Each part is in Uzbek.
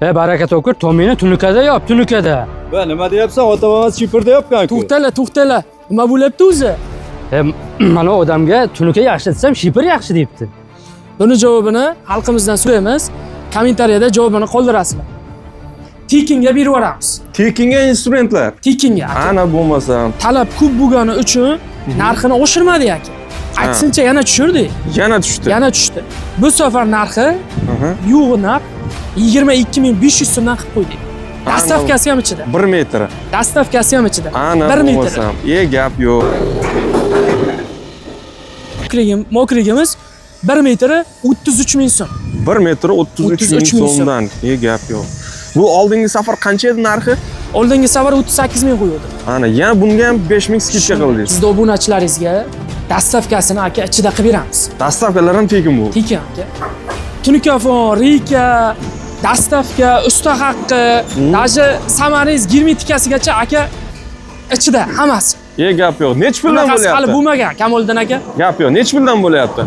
E baraka topkur, tomingni tunikada yop, tunikada. Va nima deyapsan? Ota bobosi shipirda yopgan-ku. To'xtala, to'xtala. Nima bo'lyapti o'zi? E mana odamga tunuka yaxshi desam, shipir yaxshi deyapti. Buni javobini xalqimizdan so'raymiz. Kommentariyada javobini qoldirasizlar. Tekinga berib yuboramiz. Tekinga instrumentlar. Tekinga. Aka. Ana bo'lmasam Talab ko'p bo'lgani uchun narxini oshirmadi aka. Aksincha yana tushirdik. yana tushdi. Yana tushdi. Bu safar narxi Aha. yo'g'i narx 22 500 so'mdan qilib qo'ydik. Dastavkasi ham ichida. 1 metr. Dastavkasi ham ichida. Ana 1 metr. bo'lmasam. E gap yo'q. Mokrigimiz 1 metri 33 ming so'm. 1 metri 33 ming 33 ming so'm. so'mdan. E gap yo'q. Bu oldingi safar qancha edi narxi? Oldingi safar 38 ming qo'yuvdi. Ana yana bunga ham 5 ming skidka qildingiz. Sizni obunachilaringizga dastavkasini aka ichida qilib beramiz. Dastavkalar ham tekin bu. Tekin aka. Tunikafon, reyka, dastavka, usta haqqi, даже samaringiz germetikasigacha aka ichida hammasi. E gap yo'q. Nechi puldan Bunaqasi hali bo'lyapti? bo'lmagan Kamoliddin aka. Gap yo'q. Nechi puldan bo'lyapti?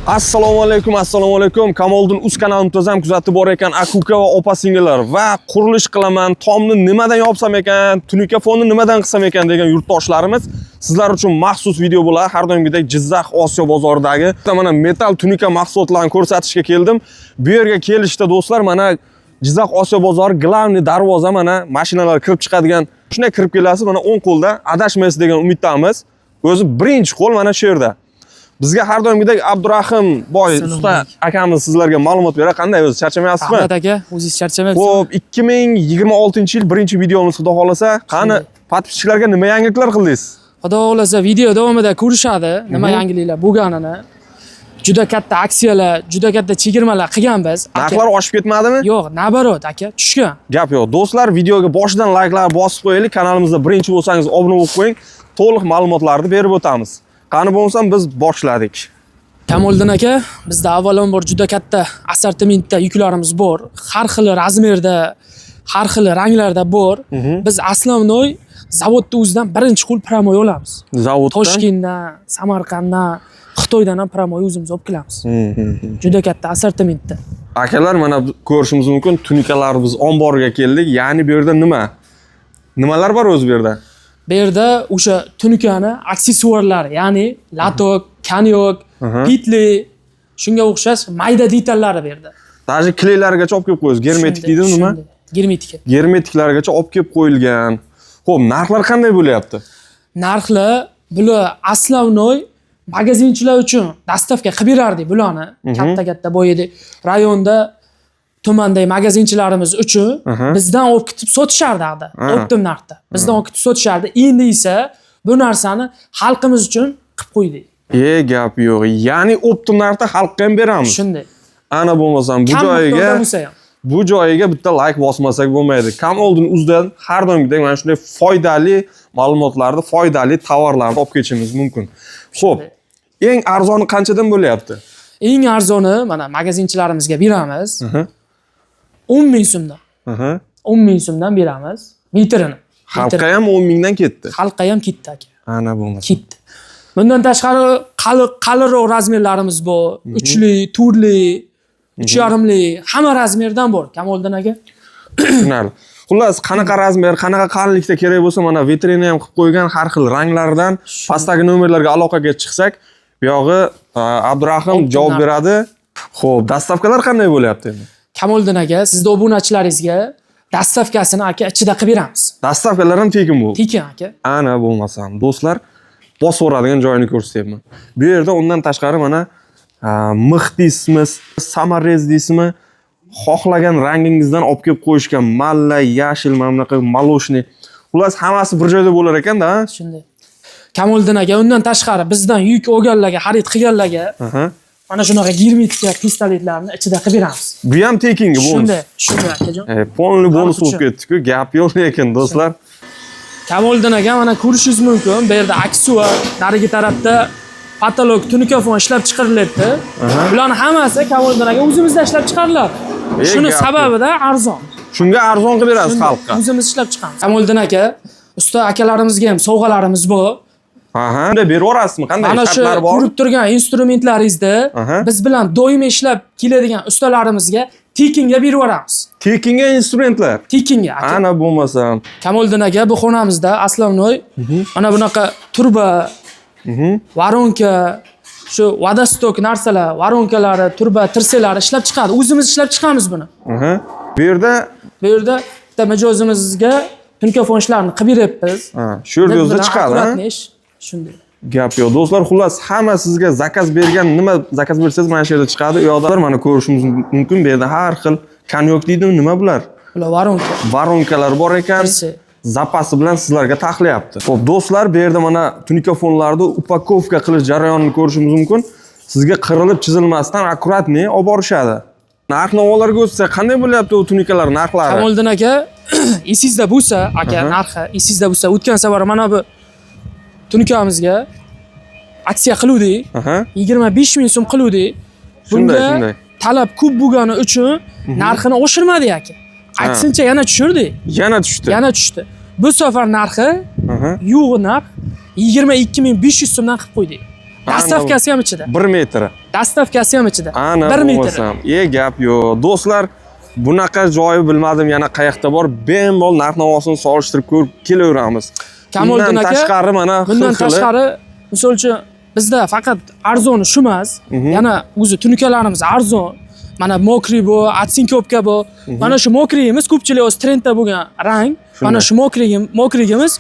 Assalomu alaykum, assalomu alaykum. Kamoliddin Uz kanalini muntazam kuzatib borayotgan aka-uka va opa singillar va qurilish qilaman, tomni nimadan yopsam ekan, tunuka fonni nimadan qilsam ekan degan yurtdoshlarimiz sizlar uchun maxsus video bo'ladi. Har doimgidek Jizzax Osiyo bozoridagi mana metal tunuka mahsulotlarini ko'rsatishga keldim. Bu yerga kelishda do'stlar mana Jizzax Osiyo bozori главный darvoza mana mashinalar kirib chiqadigan. Shunday kirib kelasiz, mana o'ng qo'lda adashmaysiz degan umiddamiz. O'zi birinchi qo'l mana shu yerda. Bizga har doimgidek Abdurahim boy Assalomu usta alaykum. akamiz sizlarga ma'lumot beradi. Qanday o'zi charchamayapsizmi? Rahmat aka, o'zingiz charchamayapsizmi? Xo'p, 2026-yil birinchi videomiz xudo xolasa. Qani подписчик larga nima yangiliklar qildingiz? Xudo xohlasa video davomida ko'rishadi nima yangiliklar bo'lganini. Juda katta aksiyalar, juda katta chegirmalar qilganmiz. Aka, Narxlar oshib ketmadimi? Yo'q, naborot aka, tushgan. Gap yo'q. Do'stlar, videoga boshidan layklar bosib qo'yaylik. Kanalimizda birinchi bo'lsangiz obuna bo'lib qo'ying. To'liq ma'lumotlarni berib o'tamiz. Qani bo'lmasam biz boshladik. Kamoliddin aka, bizda avvalambor juda katta assortimentda yuklarimiz bor. Har xil razmerda, har xil ranglarda bor. Biz основной zavodni o'zidan birinchi qo'l promoy olamiz. Zavoddan Toshkentdan, Samarqanddan, Xitoydan ham promoy o'zimiz olib kelamiz. Juda katta assortimentda. Akalar mana ko'rishimiz mumkin tunikalar biz omborga keldik. Ya'ni bu yerda nima? Nimalar bor o'zi bu yerda? Bu yerda o'sha tunukani aksessuarlari, ya'ni latok, kanyok, pitli, shunga o'xshash mayda detallari bu yerda. Даже kleylargacha olib kelib qo'yasiz. Germetik Shunday, deydimi nima? shunday. Germetika. Germetiklargacha olib kelib qo'yilgan. Xo'p, narxlar qanday bo'lyapti? Narxlar bular основной magazinchilar uchun dastavka qilib berardik bularni. Katta-katta boyagi rayonda tumandagi magazinchilarimiz uchun bizdan olib ketib sotishardi haqda. Optim narxda. Bizdan olib ketib sotishardi. Endi esa bu narsani xalqimiz uchun qilib qo'ydik. E gap yo'q. Ya'ni optim narxda xalqqa ham beramiz. Shunday. Ana bo'lmasam bu Kam joyiga miqdorda bo'lsa ham. bu joyiga bitta like bosmasak bo'lmaydi. Kamoliddin Uzdan har doimgidek mana shunday foydali ma'lumotlarni, foydali tovarlarni olib kelishimiz mumkin. Xo'p, eng arzoni qanchadan bo'lyapti? Eng arzoni mana magazinchilarimizga beramiz. 10 ming so'mdan. 10 ming so'mdan beramiz metrini. Xalqqa ham 10 mingdan ketdi. Xalqqa ham ketdi aka. Ana bo'lmasa. Ketdi. Bundan tashqari qalinroq razmerlarimiz bor. Uchli, to'rtli, uch yarimli, hamma razmerdan bor. Kamoliddin aka. Tushunarli. Xullas, qanaqa razmer, qanaqa qalinlikda kerak bo'lsa, mana vitrina ham qilib qo'ygan har xil ranglardan pastdagi nomerlarga aloqaga chiqsak, bu yog'i Abdurahim Optim javob narx. beradi. Xo'p, dastavkalar qanday bo'lyapti endi? Kamoliddin aka, sizni obunachilaringizga dastavkasini aka ichida qilib beramiz. Dastavkalar ham tekin bu. Tekin aka. Ana bo'lmasam, do'stlar, bosib yuboradigan joyini ko'rsatyapman. Bu yerda undan tashqari mana mix deysizmi, samarez deysizmi, xohlagan rangingizdan olib kelib qo'yishgan malla, yashil, mana bunaqa молочный. Xullas, hammasi bir joyda bo'lar ekanda, ha? Shunday. Kamoliddin aka, undan tashqari bizdan yuk olganlarga, xarid qilganlarga mana shunaqa germetika pistoletlarni ichida qilib beramiz. Bu ham tekingi bonus. Shunday, shunday akajon. E, polni bonus Xalq bo'lib uchun. ketdi-ku. Gap yo'q lekin do'stlar. Kamoliddin aka, mana ko'rishingiz mumkin, bu yerda aksessuar, narigi tarafda patolog tunikafon ishlab chiqarilyapti. Bularning hammasi Kamoliddin aka o'zimizda ishlab chiqariladi. E, Shuni gap sababida arzon. Shunga arzon qilib berasiz Shunday, xalqqa. O'zimiz ishlab chiqamiz. Kamoliddin aka, usta akalarimizga ham sovg'alarimiz bor. Aha. Unda berib yuborasizmi? Qanday Mana shu shartlar bor? ko'rib turgan instrumentlaringizni biz bilan doimiy ishlab keladigan ustalarimizga tekinga berib yuboramiz. Tekinga instrumentlar. Tekinga aka. Ana bo'lmasam. Kamoliddin aka, bu xonamizda основной mana bunaqa turba, воронка, shu водосток narsalar, воронка lari, turba, tirselari ishlab chiqadi. O'zimiz ishlab chiqamiz buni. Aha. Bu yerda Bu yerda bitta mijozimizga tunkafon ishlarini qilib beryapmiz. Ha, shu yerda o'zida Bilan chiqadi, ha? аккуратный ish. Shunday. Gap yo'q. Do'stlar, xullas, hamma sizga заказ bergan, nima заказ bersangiz, mana shu yerda chiqadi. U yoqda mana ko'rishimiz mumkin. Bu yerda har xil kanyok deydimi, nima bular? Bular воронка. Воронка lar bor ekan. Tirsi. Запас i bilan sizlarga taxlayapti. Xo'p, do'stlar, bu yerda mana tunikafonlarni упаковка qilish jarayonini ko'rishimiz mumkin. Sizga qirilib chizilmasdan аккуратный olib borishadi. Narx navolarga o'tsa, qanday bo'lyapti u tunikalar narxlari? Kamoliddin aka, esingizda bo'lsa, aka, narxi esingizda bo'lsa, o'tgan safar mana bu tunukamizga aksiya qiluvdik. 25 ming so'm qiluvdik. Shunday, Bunga shunday. talab ko'p bo'lgani uchun narxini oshirmadik aka. Aksincha, yana tushirdik. Yana tushdi. Yana tushdi. Bu safar narxi yo'q, narx 22 500 so'mdan qilib qo'ydik. Доставка si ham ichida. 1 metri. Доставка si ham ichida. Ana 1 metr. bo'lmasam. E, gap yo'q. Do'stlar, bunaqa joyi bilmadim yana qayerda bor. Bemalol narx navosini solishtirib ko'rib kelaveramiz. Kamoliddin Bundan aka, tashqari mana bundan xil xili tashqari, misol uchun, bizda faqat arzoni shu emas, yana o'zi tunukalarimiz arzon. Mana мокрый bu, оцинковка bu. Mana shu мокрый imiz ko'pchilik hozir trendda bo'lgan rang. Mana shu мокрый imiz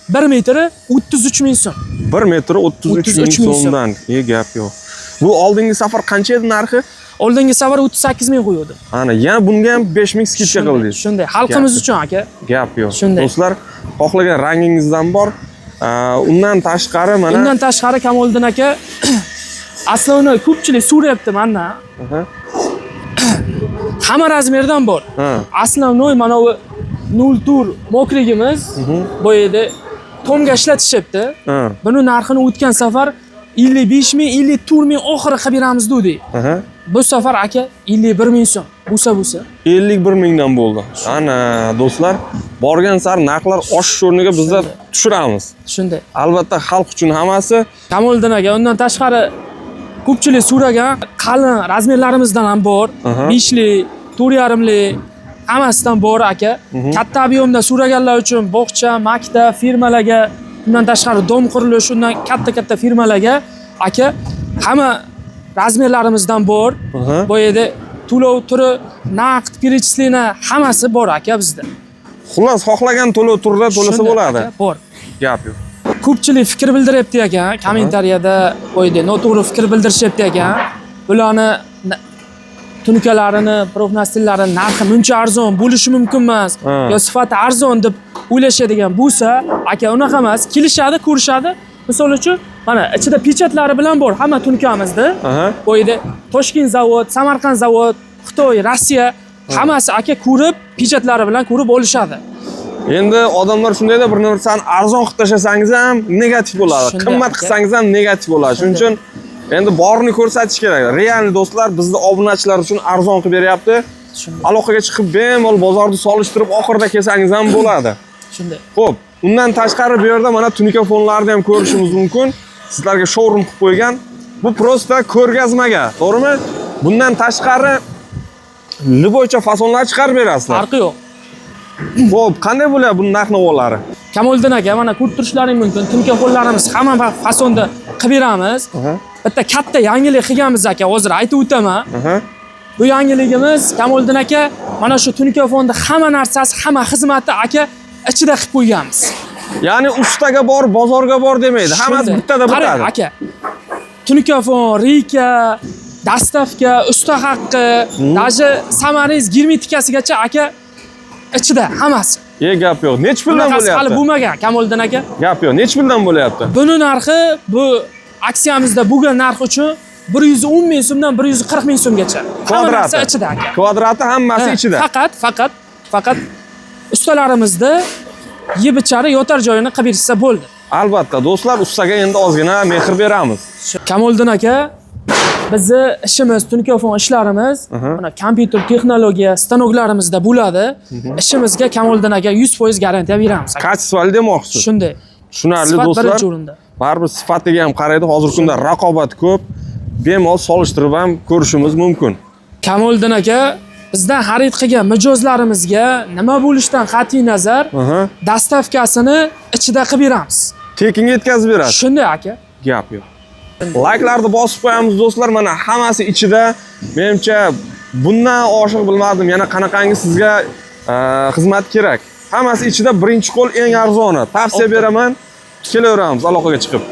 1 metri 33 ming so'm. 1 metri 33 33 ming ming so'm. so'mdan. E, gap yo'q. Bu oldingi safar qancha edi narxi? Oldingi safar 38 ming qo'yuvdim. Ana, yana bunga ham 5 ming скидка Shunday, qildingiz. shunday. Xalqimiz Gap uchun aka. Gap yo'q. Shunday. Do'stlar, xohlagan rangingizdan bor. Undan tashqari mana Undan tashqari, Kamoliddin aka, основной ko'pchilik so'rayapti mandan. Hamma размер dan bor. Основной mana bu 04 мокрый imiz bu yerda tomga ishlatishyapti. Buni narxini o'tgan safar 55 ming, 54 ming oxiri qilib beramiz dedik. Bu safar aka 51 ming so'm. Bo'lsa bo'lsa. 51 mingdan bo'ldi. Ana do'stlar, borgan sari narxlar oshish o'rniga bizlar tushiramiz. Shunday. Albatta, xalq uchun hammasi. Kamoliddin aka, undan tashqari ko'pchilik so'ragan qalin размер larimizdan ham bor. 5lik, 4,5lik hammasidan bor aka. Katta объем da so'raganlar uchun bog'cha, maktab, firmalarga, undan tashqari dom qurilish, undan katta-katta firmalarga aka hamma размер larimizdan bor. Bu yerda to'lov turi naqd, перечисление hammasi bor aka bizda. Xullas, xohlagan to'lov turida to'lasa Shunday bo'ladi. aka, bor. Gap yo'q. Ko'pchilik fikr bildiryapti ekan kommentariyada, qo'ydi, noto'g'ri fikr bildirishyapti ekan. Bularni tunukalarini, профнастил larini narxi muncha arzon bo'lishi mumkin emas yo sifati arzon deb o'ylashadigan bo'lsa aka, unaqa emas. Kelishadi, ko'rishadi. Misol uchun, mana ichida печать lari bilan bor hamma tunukamizda. Bu yerda Toshkent zavod, Samarqand zavod, Xitoy, Rossiya, hammasi aka, ko'rib, печать lari bilan ko'rib olishadi. Endi odamlar shundayda, bir narsani arzon qilib tashlasangiz ham negativ bo'ladi. Shunday, Qimmat aka. qilsangiz ham negativ bo'ladi. Shuning uchun endi borini ko'rsatish kerak. Real do'stlar, bizni obunachilar uchun arzon qilib beryapti. Shunday. Aloqaga chiqib, bemalol bozorni solishtirib, oxirida kelsangiz ham bo'ladi. Shunday. Xo'p, undan tashqari bu yerda mana tunikafonlarni ham ko'rishimiz mumkin. Sizlarga showroom qilib qo'ygan. Bu просто ko'rgazmaga, to'g'rimi? Bundan tashqari любой cha fasonlar chiqarib berasizlar. Farqi yo'q. Xo'p, qanday bo'lyapti buni narx-navolari? Kamoliddin aka, mana ko'rib turishlaring mumkin. Tunkafonlarimiz hamma fasonda qilib beramiz. Bitta katta yangilik qilganmiz aka, hozir aytib o'taman. Bu yangiligimiz, Kamoliddin aka, mana shu tunkafonni hamma narsasi, hamma xizmati aka ichida qilib qo'yganmiz. Ya'ni ustaga bor, bozorga bor demaydi. Hammasi Shunday. bittada Qarang, bitadi. Aka. Tunkafon, рейка, доставка, usta haqqi, даже саморез герметика sigacha aka ichida hammasi. E, gap yo'q. Nech puldan Bunaqasi hali bo'lyapti? bo'lmagan, Kamoliddin aka. Gap yo'q. Nech puldan bo'lyapti? Buni narxi bu aksiyamizda bo'lgan narx uchun 110 ming so'mdan 140 ming so'mgacha. Hamma narsa Kvadrati. ichida aka. Kvadrati hammasi Ha, ichida. Faqat ustalarimizda yeb ichari, yotar joyini qilib berishsa bo'ldi. Albatta, do'stlar, ustaga endi ozgina mehr beramiz. Kamoliddin aka, bizni ishimiz, tunkafon ishlarimiz mana kompyuter texnologiya stanoklarimizda bo'ladi. Ishimizga, Kamoliddin aka, 100% garantiya beramiz aka. Качество li demoqchisiz. Shunday. Tushunarli Sifat do'stlar. birinchi o'rinda. Baribir sifatiga ham qaraydi. Hozirgi kunda raqobat ko'p. Bemalol solishtirib ham ko'rishimiz mumkin. Kamoliddin aka, bizdan xarid qilgan mijozlarimizga nima bo'lishidan qat'iy nazar dostavkasini ichida qilib beramiz. Tekinga yetkazib berasiz. Shunday aka. Gap yo'q. Layklarni bosib qo'yamiz do'stlar. Mana hammasi ichida. Menimcha bundan oshiq bilmadim yana qanaqangi sizga xizmat kerak. Hammasi ichida, birinchi qo'l, eng arzoni. Tavsiya beraman. Kelaveramiz aloqaga chiqib.